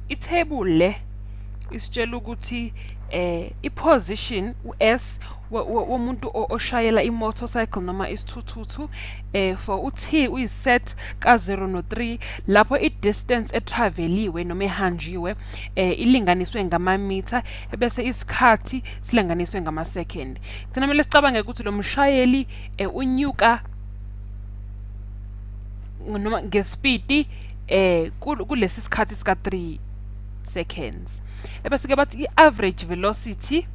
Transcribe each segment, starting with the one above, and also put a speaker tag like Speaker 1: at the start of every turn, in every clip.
Speaker 1: I-table le isitshela ukuthi i-position u-S womuntu oshayela i-motorcycle noma isithuthuthu for u-T uyi-set ka-0 no-3, lapho i-distance etraveliwe noma ehanjiwe ilinganiswe ngamamitha, ebese isikhathi silinganiswe ngama-second. Thina kumele sicabange ukuthi lo mshayeli unyuka noma ngesipidi kulesi sikhathi sika 3 seconds. Ebese ke bathi i-average velocity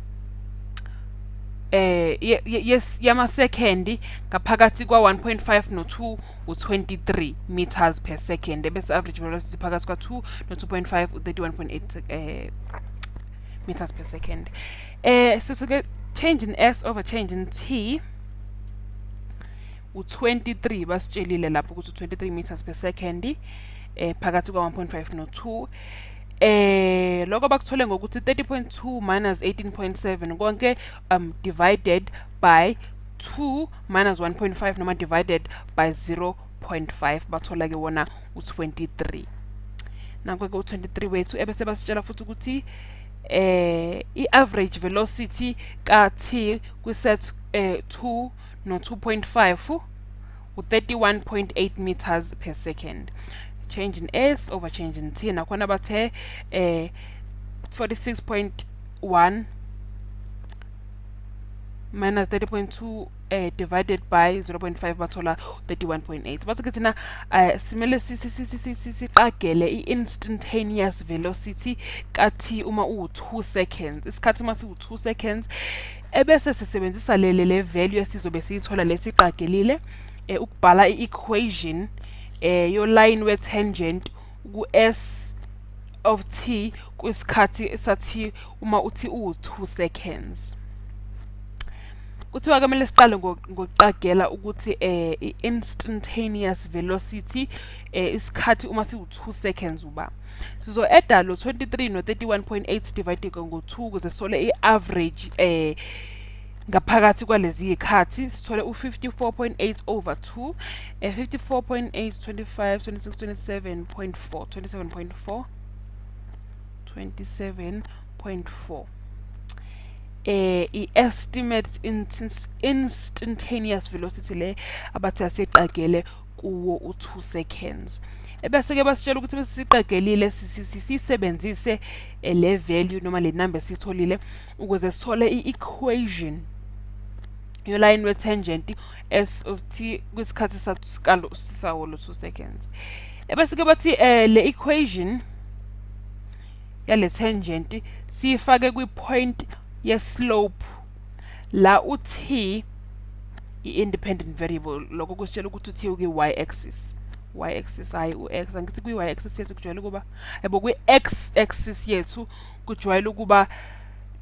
Speaker 1: yes yama-second ngaphakathi kwa 1.5 no 2 u23 meters per second, ebese average velocity phakathi kwa 2 no 2.5 u31.8 meters per second. Sisuke change in s over change in t u23, basitshelile lapho ukuthi u23 meters per second phakathi kwa 1.5 no 2. Lokho bakuthole ngokuthi 30.2 minus 18.7 konke divided by 2 minus 1.5 noma divided by 0.5, bathola ke wona u23. Nanko ke u23 wethu. Ebese basitshela futhi ukuthi i-average velocity ka t kwi-set 2 no 2.5 u31.8 meters per second. Change in s over change in t nakhona bathe 46.1 minus 30.2 divided by 0.5, bathola 31.8. Bathi ke thina simele siqagele i-instantaneous velocity ka-t uma uwu-2 seconds, isikhathi uma siwu-2 seconds, ebese sisebenzisa le value esizobe siyithola lesiqagelile ukubhala i-equation yo-line we-tangent ku-s of t kwisikhathi sathi uma uthi uwu-2 seconds. Kuthiwa kumele siqale ngokuqagela ukuthi i-instantaneous velocity isikhathi uma siwu-2 seconds uba sizo-adda lo 23 no 31.8 divided ngo-2 ukuze sithole i-average ngaphakathi kwalezi yikhathi, sithole u-54.8 over 2, 54.8, 25, 26, 27.4, 27.4, 27.4 i-estimate instantaneous velocity le abathi asiqagele kuwo u2 seconds. Ebese ke basitshela ukuthi bese siqagelile sisebenzise le value noma le number esitholile ukuze sithole i-equation yo-line we-tangent s of t kwisikhathi sawo lo 2 seconds. Ebese ke bathi le equation yale tangent siyifake kwi-point ye-slope la u-t i-independent variable. Lokho kusitshela ukuthi u-t ukwi-y axis, y axis, hayi u-x. Angithi kwi-y axis yethu kujwayele ukuba, yabo, kwi-x axis yethu kujwayele ukuba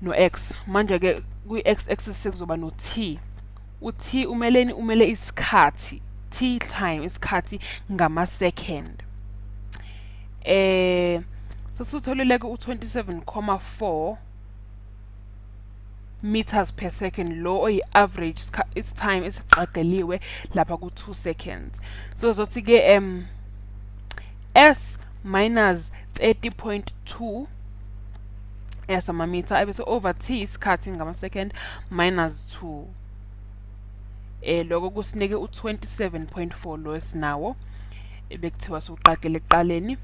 Speaker 1: no-x. Manje-ke kwi-x axis sekuzoba no-t. U-t umeleni? Umele isikhathi, t time, isikhathi ngama-second. Sesutholile-ke u-27.4 meters per second lo oyi-average time esiqageliwe lapha ku-2 seconds. So zothi-ke s minus 30.2 s amamitha ebese over t isikhathi ngama-second minus 2, lokho kusinike u-27.4 lo esinawo ebekuthiwa siwuqagele ekuqaleni.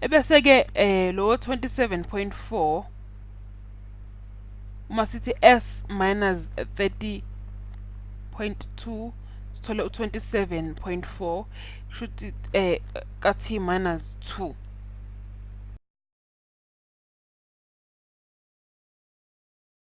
Speaker 1: Ebese-ke lo 27.4, uma sithi s minus 30.2 sithole u-27.4, shuthi ka-t minus 2.